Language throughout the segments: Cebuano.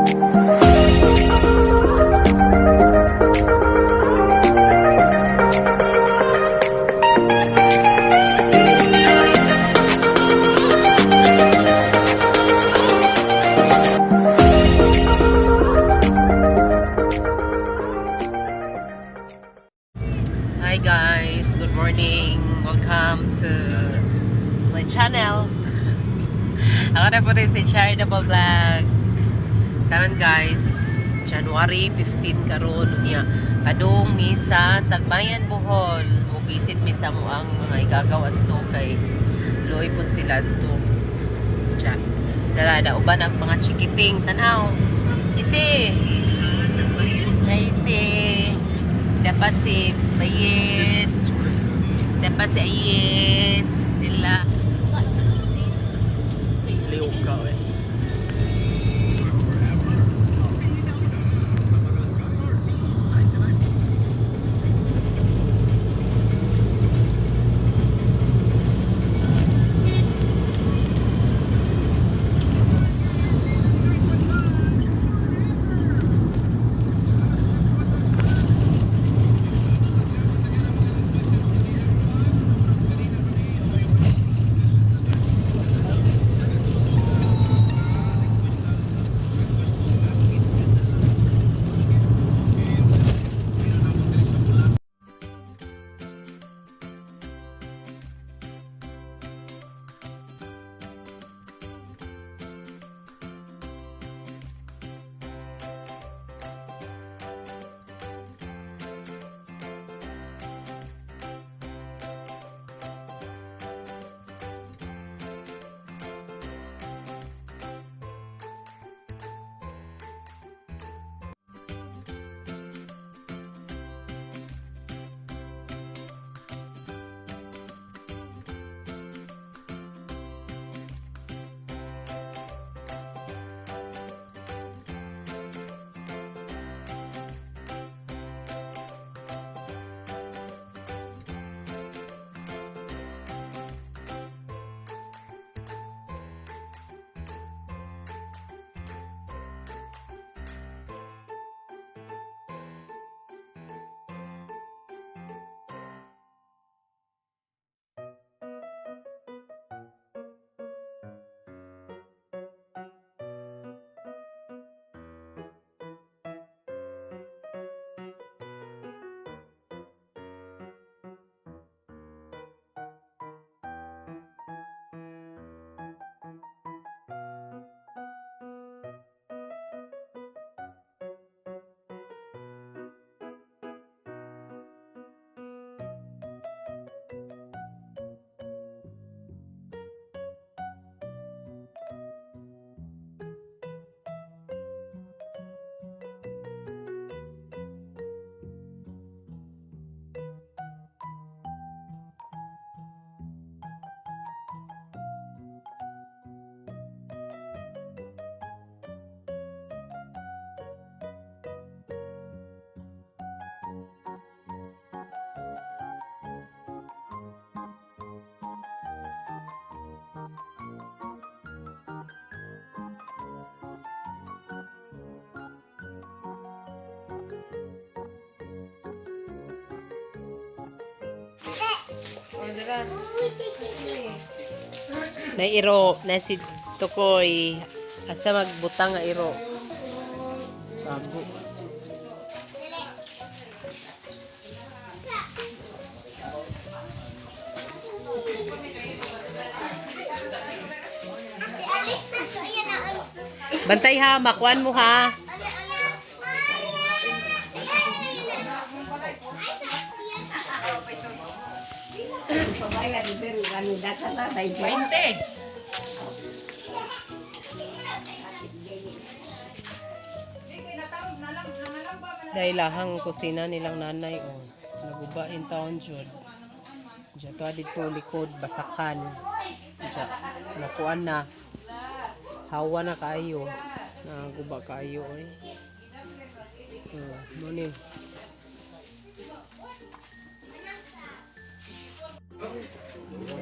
Hi guys, good morning. Welcome to my channel. Ako na po rin si Charitable Vlog. Karon guys, January 15 karon unya. Padung misa sa Sagbayan Bohol. Mo visit mi sa mo ang mga igagaw adto kay luoy pud sila adto. Diyan. Dara da uban ang mga chikiting tan-aw. Isi. Naisi. Dapat si Bayet. Dapat si Ayes. Sila. Liog ka eh. Nairo na si Tukoy. Asa magbutang nga iro. Bago. Si Alex na to, ayan na. Bantay ha, makuan mo ha. Veinte. Dahil lahang kusina nilang nanay oh. Naguba in town jud. Diya to dito likod basakan. Diya nakuan na. Hawa na kaayo. Naguba kaayo oy. Oh, mo ni.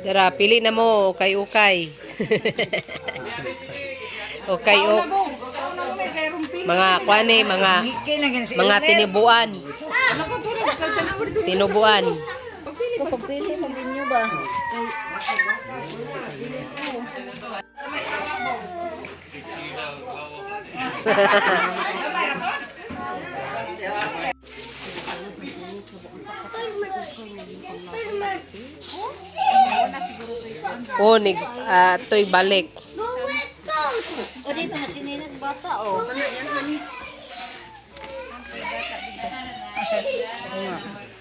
Tara, pili na mo ukay-ukay. Okay, ox. Mga kuan eh, mga mga tinibuan. Tinubuan. Pagpili mo ninyo ba? Oh, nig toy balik. O di mga sininag bata oh.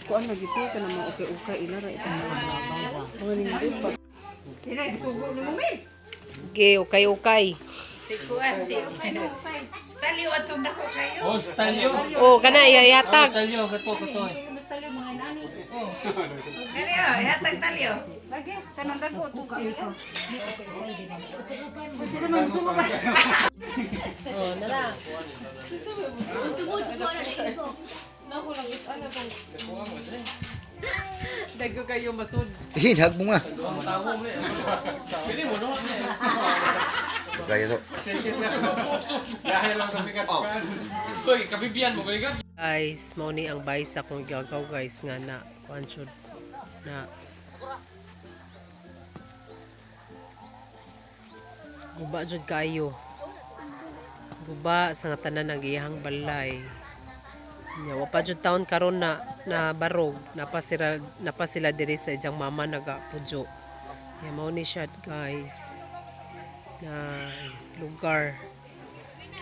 Kuan lagi to kana mga ukay-ukay ila ra itong mga labaw ba. Mga nindot pa. Okay, okay, okay. Oh, stalyo. Oh, kana iyatag. Stalyo, kato, kato. Oh, nara. Dago kayo masud. Hinag mo nga. Gaya to. Uy, kabibiyan mo, galigat. Guys, mao ni ang bay sa akong gagaw guys nga na kuan jud na guba jud kayo. Guba sa nga tanan ang iyahang balay. Nya wa pa jud taon karon na na barog, napa sila diri sa iyang mama nagapudyo. Nya mao ni siya guys na lugar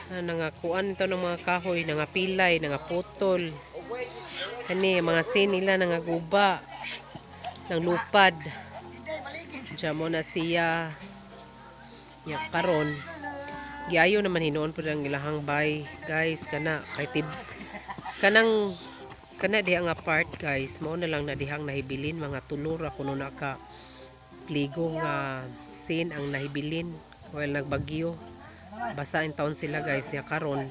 na nangakuan ito ng mga kahoy, nangapilay, nangaputol. Kani, mga sin nila nangaguba ng lupad. Diyan mo na siya. Ya, karon giayo naman hinuon po ang ilahang bay. Guys, kana kay tib kanang kana diha nga part guys, mao na lang na dihang nahibilin mga tulura kuno na ka pligo nga sin ang nahibilin while nagbagyo basa in taon sila guys ya karon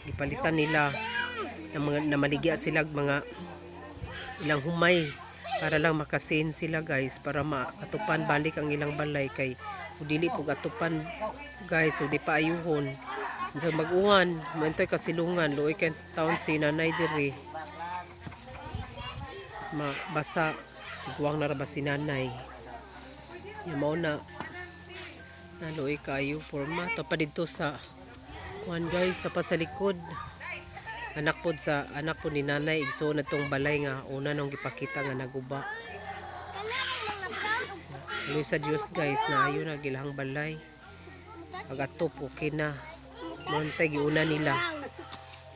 gipalitan nila na mga namaligya sila og mga ilang humay para lang makasin sila guys para maatupan balik ang ilang balay kay kung dili pug atupan guys o di pa ayuhon sa mag-uwan mantoy kasilungan luoy kay taon si nanay diri mabasa guwang na ra ba si nanay yung mao na naluoy kayo forma to pa dito sa kuan guys sa pa sa likod anak pod sa anak pod ni nanay igsoon na tong balay nga una nung gipakita nga naguba. Luoy sa Dios guys na ayo na gilahang balay pag atop okay na montay giuna nila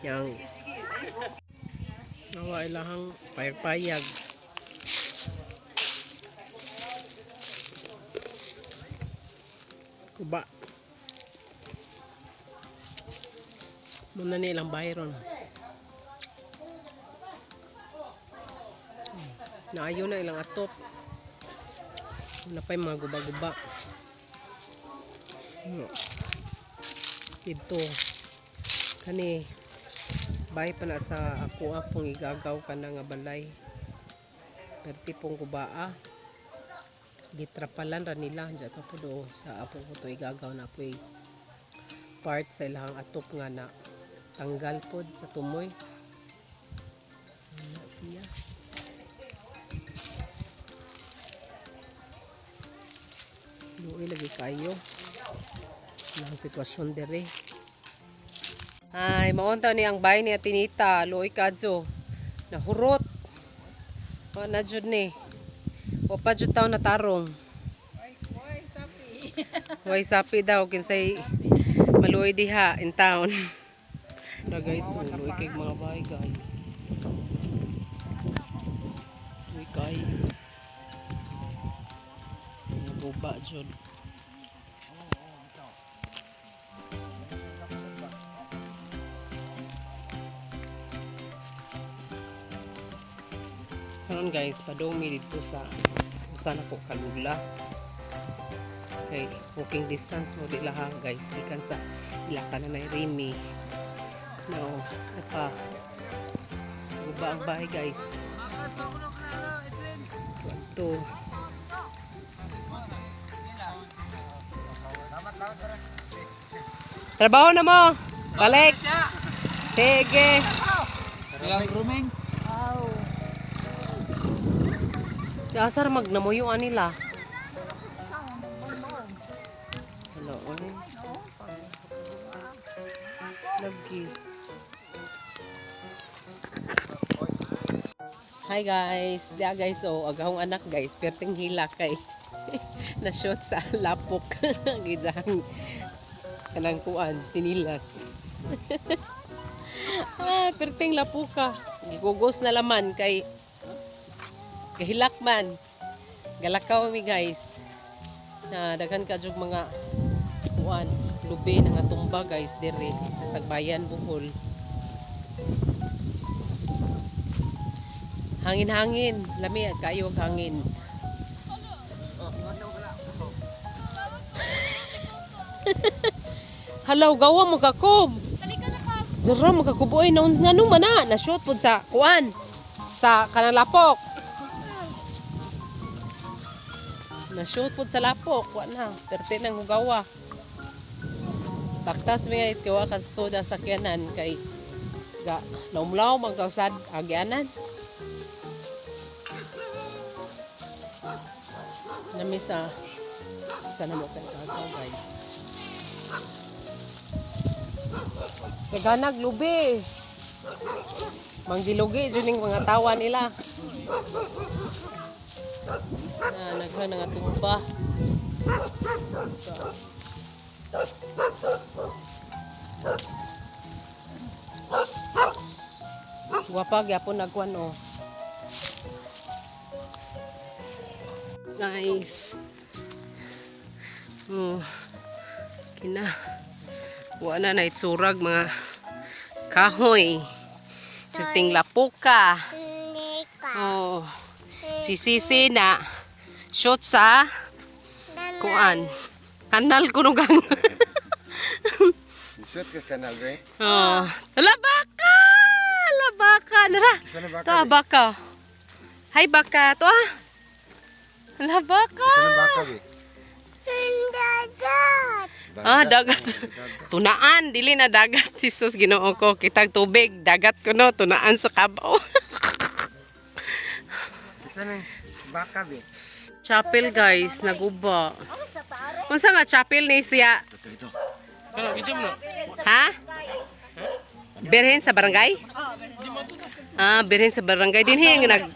yang nawa ilahang payag-payag. Kuba. Muna ni ilang bayron. Naayo na ilang atop. Wala pa yung mga guba-guba. Dito. Kani bay pa na sa ako pong igagaw ka na nga balay. Perti pong gubaa. Gitrapalan ra nila diyan pa po do sa apo ko to igagaw na po part sa ilahang atop nga na tanggal pod sa tumoy. Wala siya. Luoy lagi kayo. Ang sitwasyon dere. Ay, maunta ni ang bahay ni Atinita, luoy kadyo. Nahurot. O, na jud ni. O pa jud taon natarong. Way sapi daw kinsay maluoy diha in town. Tara guys, oh, luoy kay mga bahay guys. Luoy kay. Naguba jud. Karon guys, padong mi didto sa usa na ko kalula. Kay walking distance mo di laha guys gikan sa ila ka na Rimi. No, napa guba ang bahay guys. 1, 2. Trabaho na mo. Balik. Sige. Ilang rooming? Asar magnamuyo nila. Hello, oy. Lagi. Hi guys, dia guys oh, agahong anak guys, perting hila kay na shoot sa lapok gidang kanang kuan sinilas. Ah, perting lapuka. Gigugos na laman kay gahilak man. Galakaw mi guys. Na daghan ka jud mga kuan, lubi na nga tumba guys diri sa Sagbayan, Bohol. Hangin-hangin, lami kayo og hangin. Halaw gawa mo ka kob. Jara mo ka kuboy na ngano man na na shoot pud sa kuan sa kanang lapok. Na shoot pud sa lapok, wa na. Perte nang hugawa. Baktas mi guys kay wa ka soda sa sakyanan kay ga laumlaw man kalsad agyanan. Nami sa namo kay kagaw guys. Naganag lubi. Manggilugi jud ning mga tawa nila. Na naghang nga tumba. Gwapa gyapon nagkuan oh. Nice. Oh. Kina. Wa na itsurag mga kahoy. Ting lapuka. Oh. Si Sisi na shoot sa kuan. Kanal kuno gang. Shoot ka kanal re. Oh. Labaka! Labaka nara. Isa na baka, To ah, be. baka. Hi baka to ah. Labaka. Isa na baka be. Ah, dagat. Tunaan, dili na dagat. Jesus, Ginoo ko. Kitag tubig, dagat ko no, tunaan sa kabaw. Isa na baka be. Chapel guys, naguba. Unsa nga chapel ni siya? Ha? Birhen sa barangay? Ah, birhen sa barangay. Dinhi nag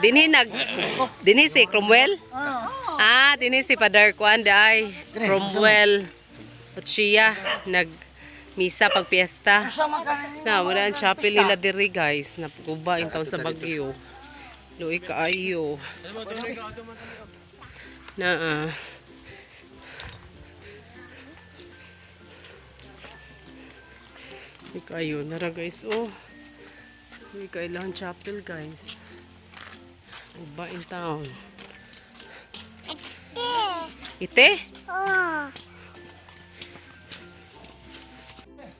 dinhi nag dinhi si Cromwell? Ah, dinhi si Father Kuan day. Cromwell. Ochia nag misa pag piyesta. Na wala ang chapel nila diri guys. Naguba in taon sa Bagyo. Luoy kaayo. Na ah. Luoy kaayo nara guys oh. Luoy kailangan chapel guys. Uba in town. Ite?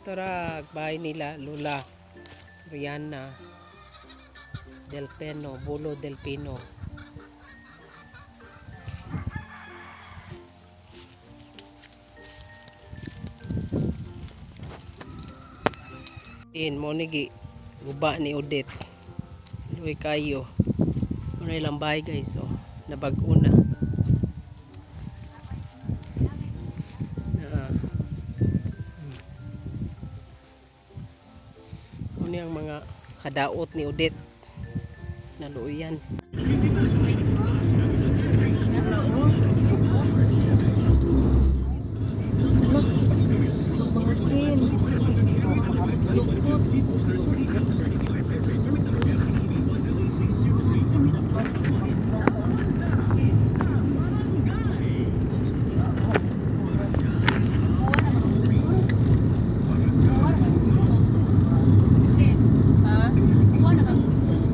Tara, bahay nila Lola Rihanna Del Peno, Bolo Del Pino. In mo ni gi guba ni Odette. Luoy kayo. Muna ilang bahay guys oh. Nabag-o na. Na. Ano ang mga kadaot ni Odette na luuyan. Masin.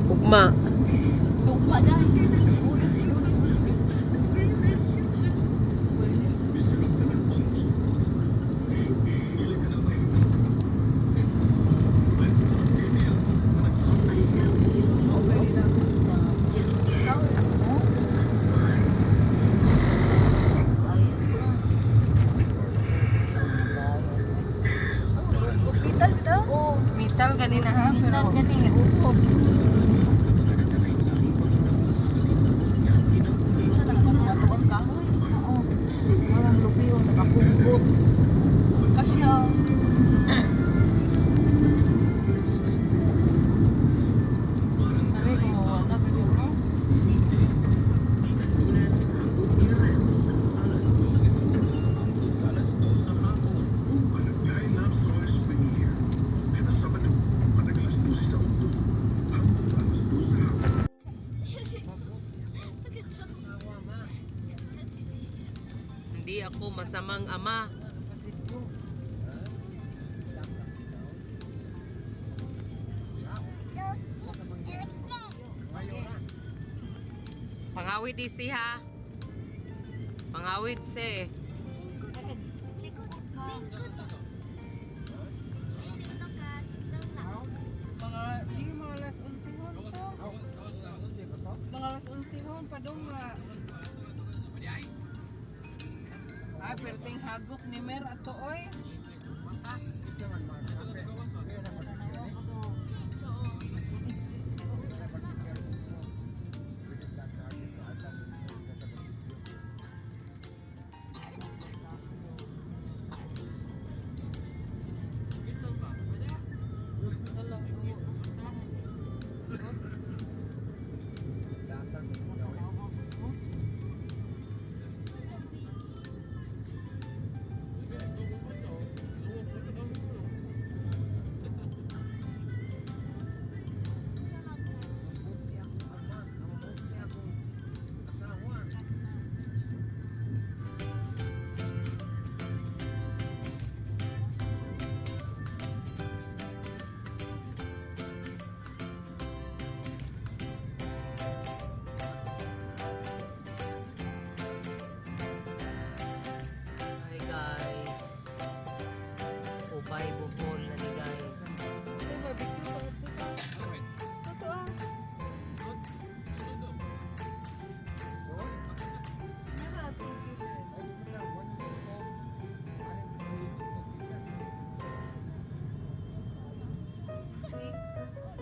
Ugma. Hospital ganina ha, pero Gani nga ukob. Siya nagpapatuan ang kahoy. Oo. Walang lupiyo, nakakugot. Kasya. Sabi ko, wala ka din mo. Hindi ako masamang ama. Pangawid di siya. Pangawid si. Mga, di mga alas 11 hon to. Mga alas 11 hon, padong nga. Ay, perting hagok ni Mer ato oy. Hi guys. Ubay Bohol na ni guys. Ito, barbecue pa ito. Ito ah. Nara atong gilid.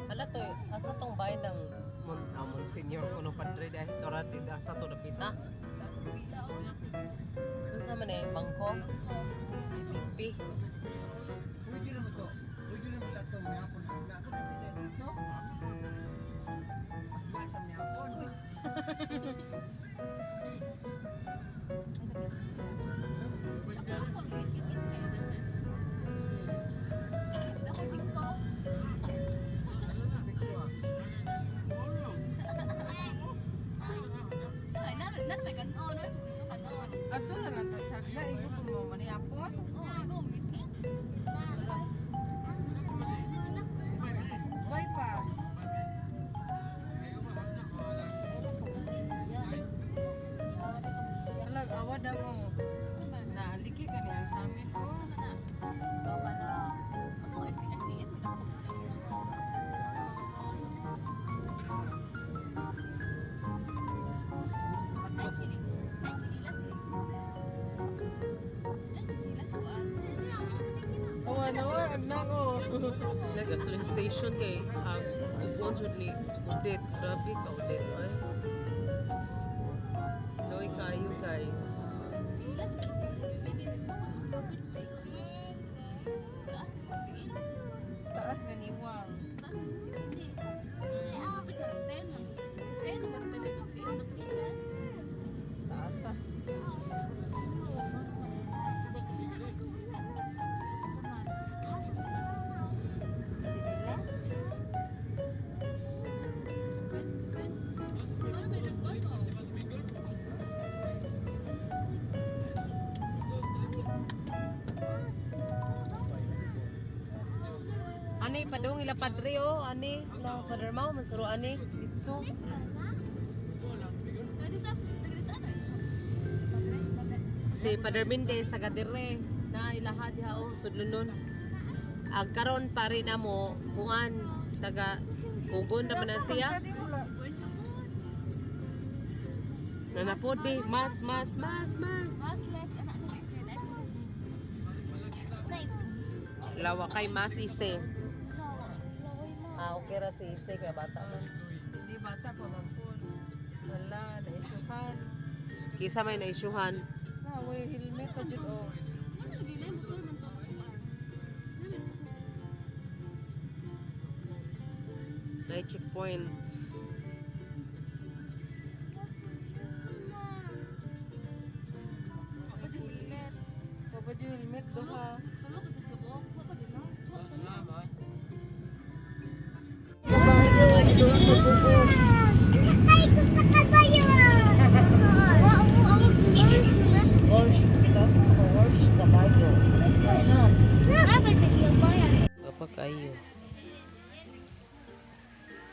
Ala to, asa tong bahay ng Monsignor kuno Padre dahil tora di asa to dapita. Unsa man eh bangko? GPP. Pwede naman to. Pwede naman ito. May hapon. Ako na pwede dito. Pagbalta may hapon. Ato na lang tasagla, igo pa mo manihapon. Bye pa. Alag, awa daw mo. Naaligi ka niya sa amin ko. Awa na, awa, agna ko. Na gasoline station kay ang ugon jud ni Udet. Grabe ka Udet ay. Loy kayo guys. Taas nga niwang. Taas ah. Ani padung ila padre oh, ani la padre mao mansuro ani ditso. Si Padre Mendez taga dire na ilaha diha oh sudlonon. Ag karon pare na mo kuan taga Kugon na man na siya. Nanapod bi mas mas mas mas. Lawa kay mas ise. Ah, okay ra si Ise kay bata man. Hindi bata pa man po. Wala, naisyuhan. Kisa may naisyuhan. Na, way helmet pa jud oh. May checkpoint. Papa jud helmet duha. Sakay ko sa kabayo. Kapag kayo.